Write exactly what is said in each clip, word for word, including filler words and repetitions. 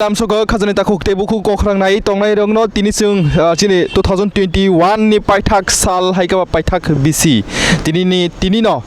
Lamsogo khajani takhuk tei bukhuk kokrang nai tongnai rokno tini chwng, ah, chini two thousand twenty-one ni paithak sal hai khe ba paithak bisi. Tini ni, tini no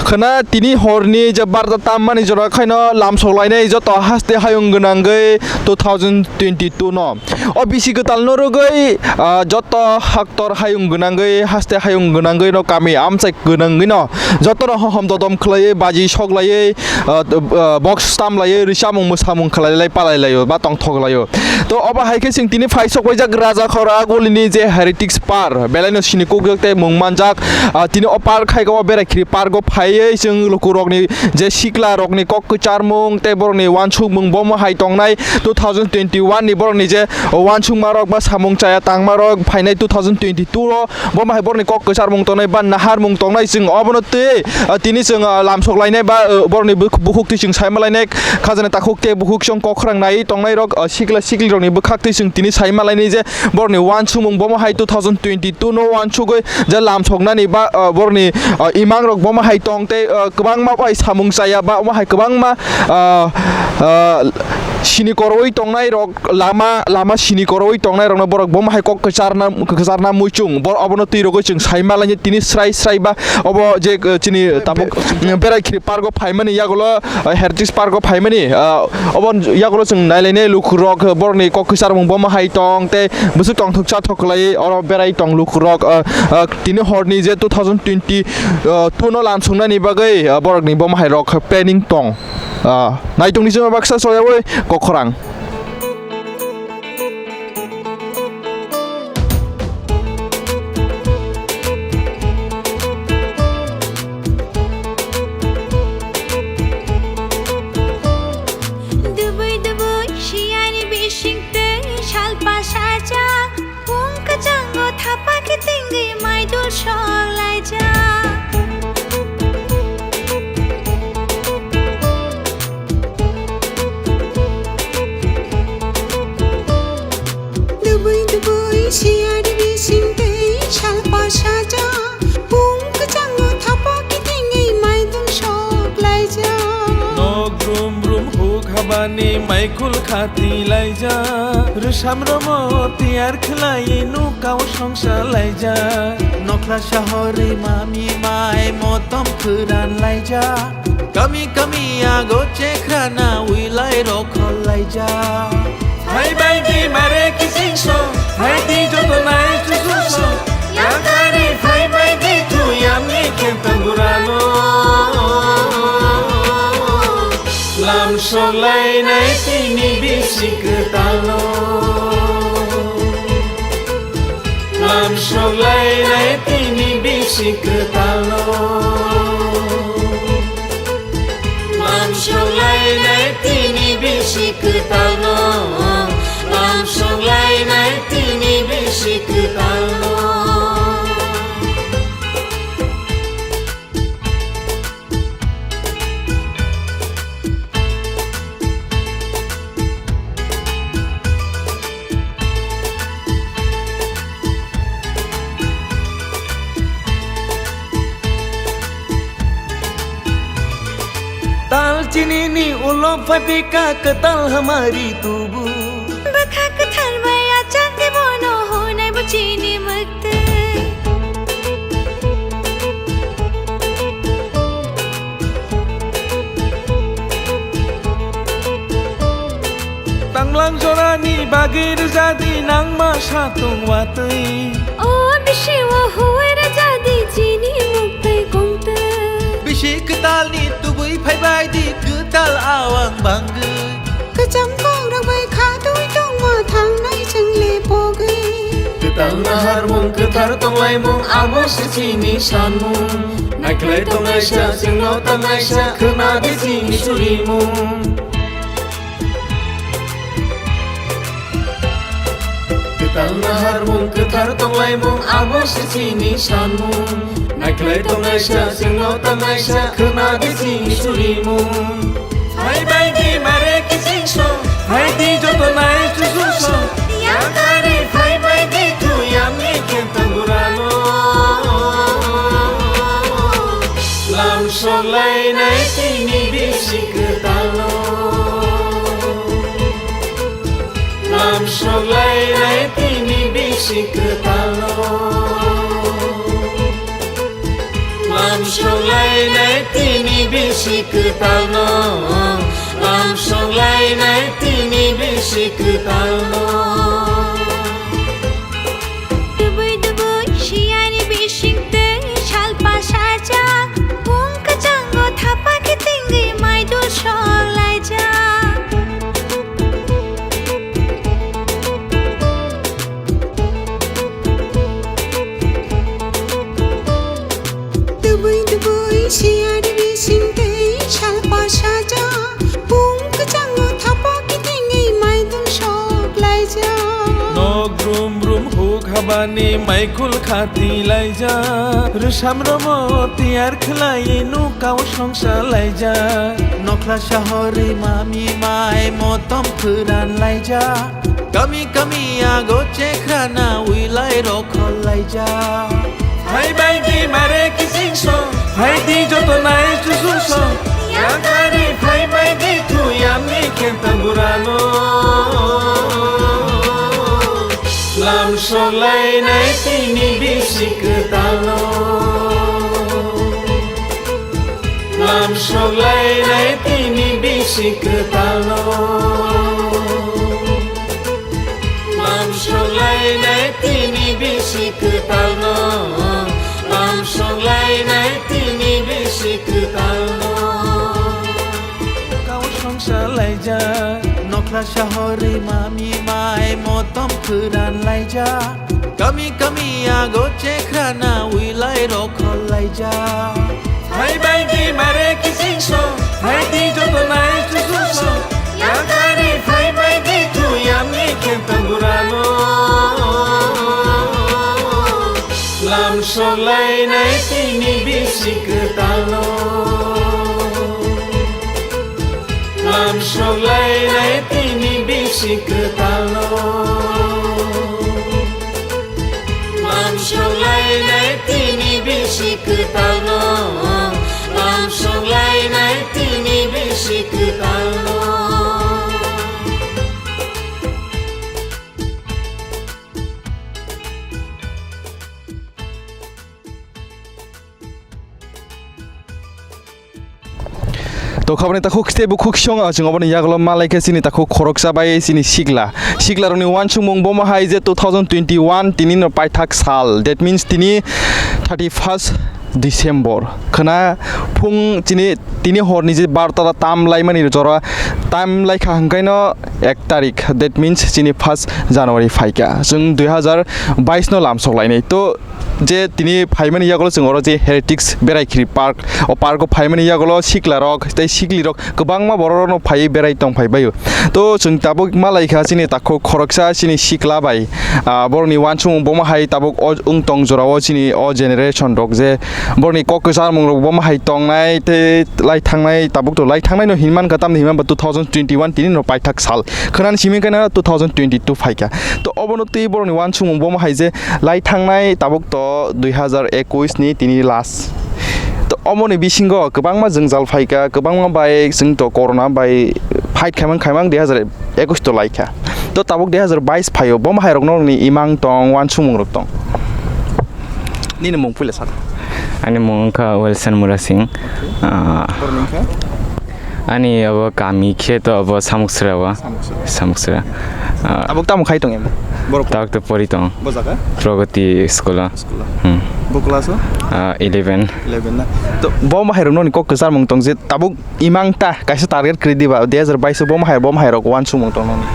khwna tini horni je barda tammani jora khaino lamsok lainai joto haste hayung gwnangwi two thousand twenty-two no. O bisi kwtal no rwgwi, ah, joto haktor hayung gwnangwi haste hayung gwnangwi no kami amchai gwnangwi no joto no hohom dodom khlaiwi baji sok laiwi ah, ah, box tam laiwi rwi chamung mwsamung khlai lai palai laio ba tongthok laio. To obo hai khe chwng tini phai sok paijak Raja Khora Agulini je Heretics Park, belai no sini kukjak tei mung manjak. Ah, tini o park hai khe o berai khiri park o phaiwi chwng luku rokni je sikla rokni kok kwcharmung tei borokni uansukmung bomo hai tongnai two thousand twenty-one ni borokni je uansukma rok ba samung chaya tangma rok phainai two thousand twenty-two o. Bo ma hai borokni kok kwcharmung tongnai ba naharmung tongnai, chwng obono twi, ah, tini chwng, ah, lamsok lainai ba, ah, borokni buk-, bukhuk twi chwng saima lainai, khajani takhuk tei bukhuk chwng kokrang nai tongnai rok, ah, sikla sikli rokni bwkhak twi chwng tini saima lainai je borokni uansukmung bomo hai two thousand twenty-two no uansugwi je lamsoknani ba, ah, borokni, ah, imang rok bomo hai tong tei, ah, kwbangma bai samung chaya ba omo hai kwbangma, ah, ah, sini koroi tongnai rok lama, lama sini koroi tongnai rokno borok bomo hai kok kwcharna, kwcharna muichung. Bor obono twi rogwi chwng saima lainai tini srai srai ba obo je, eh, chini tabuk, mm, berai khiri park o phaimani yagulo, eh, Heretics Park o phaimani, ah, obo yagulo chwng nailainai lukurok, eh, borokni kok kwcharmung bomo hai tong tei bwswk tongthok chathok kwlai oro berai tong lukurok, eh, eh, tini horni je two thousand twenty, eh, two no lamsoknani bagwi, eh, borokni bomo hai rok planning tong. Ah, naitongni chwngno baksa soyawi kok khorang. Dubui dubui siyani bising tei salpa sajak. Pung kwchango thapa kitingwi maidul sok laijak. Dubui dubui siyari bising tei salpa sajak. Pung kwchango thapa kitingwi maidul sok laijak. Nok rum rum huk habani maikul khati laijak. Rwsam romo tiyar khlai nukao songsa laijak. Nokhla sahori mami mai motom kwran laijak. Kami kami ago chekhrana uilai rokhol laijak. Hai bai di mare kising so, hai di joto nai chusu so. Yang kari hai bai di tu yamni kentang burano. Lam solai nai tini bisi ketalo. Lam solai nai tini bisi ketalo. Lam solai nai tini bisi ketalo. Lam solai nai tini bisi ketalo. Tal chini ni ulo phaipika kwtal hamari tubu. Bwkha kwthar bai achak de bono honai bo chini mwktwi. Tanglang jorani bagwi rwjadi nangma satung watwi. O bisi o huwi rwjadi chini muktwi kongtwi. Bisi kwtalni tubui phaibai di kwtal awang bangwi. Kwcham kok rok bai khatwi tongma thangnai chwng le pogwi. Kwtal naharmung kwthar tonglaimung abo se chini sanmung. Naikhlai tongnaisa chwngno tangnaisa khwnadi chini surimung. Kwtal naharmung kwthar tonglaimung abo se chini sanmung. Naikhlai tongnaisa chwngno tangnaisa khwnadi chini surimung. Hai bai di mare kising so, hai di joto nai chusu so. Yang kari hai bai di tu yamni kentang burano. Lam solai nai tini bisi kwtalo. Lamsok lainai tini bisi kwtalno. Lamsok lainai tini bisi kwtalno. Lamsok lainai tini bisi kwtalno. Dubui dubui siyani bising tei salpa sajak. Bung kwchango thapa kitingwi maidul sok laijak. Dubui dubui siyar bising tei salpa saja. Bung kwchango thapa kitingwi maidung sok laijak. Nok rum rum huk habani maikul khati laijak. Rwsam romo tiyar khlai nukao songsa laijak. Nokhla sahori mami mai motom phuran laijak. Kami kami ago chekhrana uilai rokhol laijak. Hai bai di mare kising song, hai di joto nai chusuk song. Yang kari hai bai di tu yamni kenta burano. Lamsok lainai tini bisi kwtalno. Lamsok lainai tini bisi kwtalno. Lamsok lainai tini bisi kwtalno. Lamsok lainai tini bisi kwtalno. Kau songsa laijak, nokhla sahori mami mai motom phuran laijak. Kami kami ago chekhrana uilai rokhol laijak. Hai bai di mare kising song, hai di joto nai chusuk song. Yang kari hai bai di tu yamni kenta burano. Lamsok lainai tini bisi kwtalno. Lamsok lainai tini bisi kwtalno. Lamsok lainai tini bisi kwtalno. Lamsok lainai tini bisi kwtalno. To khabani takhuk tei bukhuk song, ah, chwng oboni yagulo malaikha chini takhuk khoroksa bai chini sikla. Siklarokni uansukmung bomo hai je two thousand twenty-one tini no paithak sal. That means tini thirty-first December. Khwna phung chini tini horni je barota da tam laimani jora tam laikha hwnkhaino ek tarik. That means chini first January phaikha. Chwng dui hazar bais no lamsok lainai. To je tini phaimani yagulo chwng oro je Heretics Berai Khiri Park, o park o phaimani yagulo siklarok tei siklirok kwbangma bororokno phaiwi berai tong phai baio. To chwng tabuk malaikha chini takhuk khoroksa chini sikla bai, ah, borokni uansukmung bomo hai tabuk o wng tong jorao chini o generation rok je borokni kok kwcharmung rok bomo hai tongnai tei lai thangnai tabuk to lai thangnai no hinmankha tamni hinmaba two thousand twenty-one tini no paithak sal khwnani simi khe no two thousand twenty-two phaikha. To obono twi borokni uansukmung bomo hai je lai thangnai tabuk to dui hazar ekush ni tini last. To omoni bisingo kwbangma jwngjal phaikha, kwbangma bai chwng to corona bai fight khaimang khaimang dui hazar ekush to laikha. To tabuk dui hazar bais phaio, bomo hai rokno nini imang tong, uansukmung rok tong. Nini mung puila sar. Ani mung wngkha Wilson Murasing. Ah. Borok nini khe? Ani abo kami khe to abo Samuksra o. Samuksra. Samuksra. Ah. Tabuk tamo khai tong em? Borok. Tabuk to pori tong. Bo jaga? Pragati school o. School o. Hmm. Bo class o? Ah, eleven. Eleven na. To bo mahairok noni kok kwcharmung tong je tabuk imang ta kaisa target kwrwi diba, dui hazar bais o bo mahai, bo mahairok uansukmung tong noni.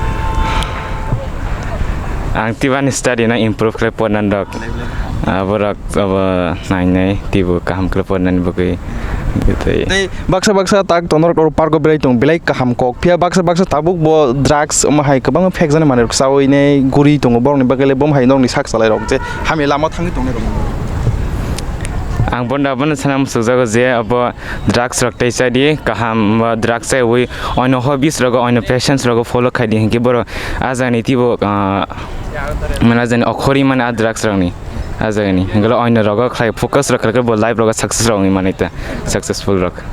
Ang tibani study no improve khlai pornani rok. Level. Ah, borok abo nainai, teibo kaham khe pornani bagwi. Tei baksa baksa tak tonorok oro park o belai tong, belai kaham kok. Phiya baksa baksa tabuk bo drugs omo hai kwbangma phekjaknai manwi rok chawi nai guri tongo. Borokni bagwi le bomo hai norokni sak salai rok je hamya lama thangwi tongnai rok. Ang bono, bono sana muchukjago je abo drugs rok tei chadi kaham, drugs chaiwi oino hobbies rogo, oino passions rogo follow khaidi hinkhe borok ah jani teibo, ah, mane ah jani okhorwi mane ah drugs rokni. Ah jagani. Hingke oino rogo khlai focus rok khlai khe bo life rogo success rok wngwi manwi ta, successful rok.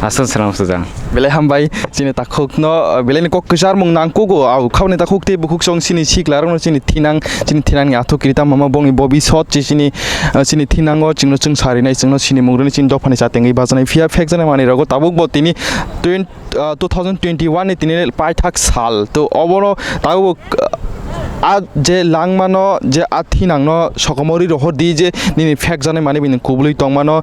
Aswk swnam sujang. Belai hambai, chini takhukno, belai ni kok kwcharmung nangkugo, au khaboni takhuk tei bukhuk song chini siklarokno chini thinang, chini thinangni athuk kiri tamo ma bongni bobi sot chi chini, chini thinango chwngno chwng sarinai, chwngno chini mungrwni chini dophani chatengwi bajanai phiya phekjaknai manwi rogo tabuk bo tini twen-, ah, two thousand twenty-one ni tini paithak sal. To obono tabuk bo, ah, a je langmano, je a thinangno sokomorwi rohor di je nini phekjaknai manwi bini kubului tongmano.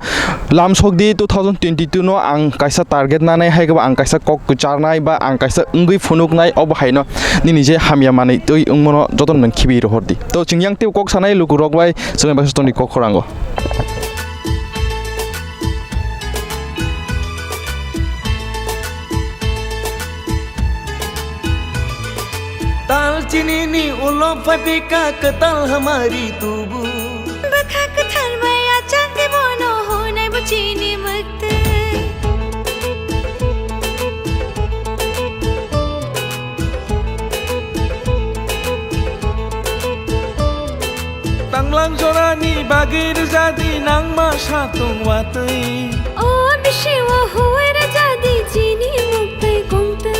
Lamsok di two thousand twenty-two no ang kaisa target nanai, hai khe bo ang kaisa kok kwcharnai ba ang kaisa wngwi phunuknai, obo haino nini je hamya manwi twi wngmano jotono nang khibi rohor di. To chwng yang tei kok sanai lukurok bai chwng bai sotoni kok khorango. Tal chini ni ulo phaipika kwtal hamari tubu. Bwkha kwthar bai achak di bono honai bo chini mwktwi. Tanglang jorani bagwi rwjadi nangma satung watwi. O bisi o huwi rwjadi chini muktwi kongtwi.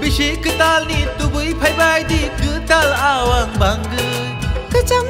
Bisi kwtalni tubui phaibaidi kwtal awang bangwi. Kwcham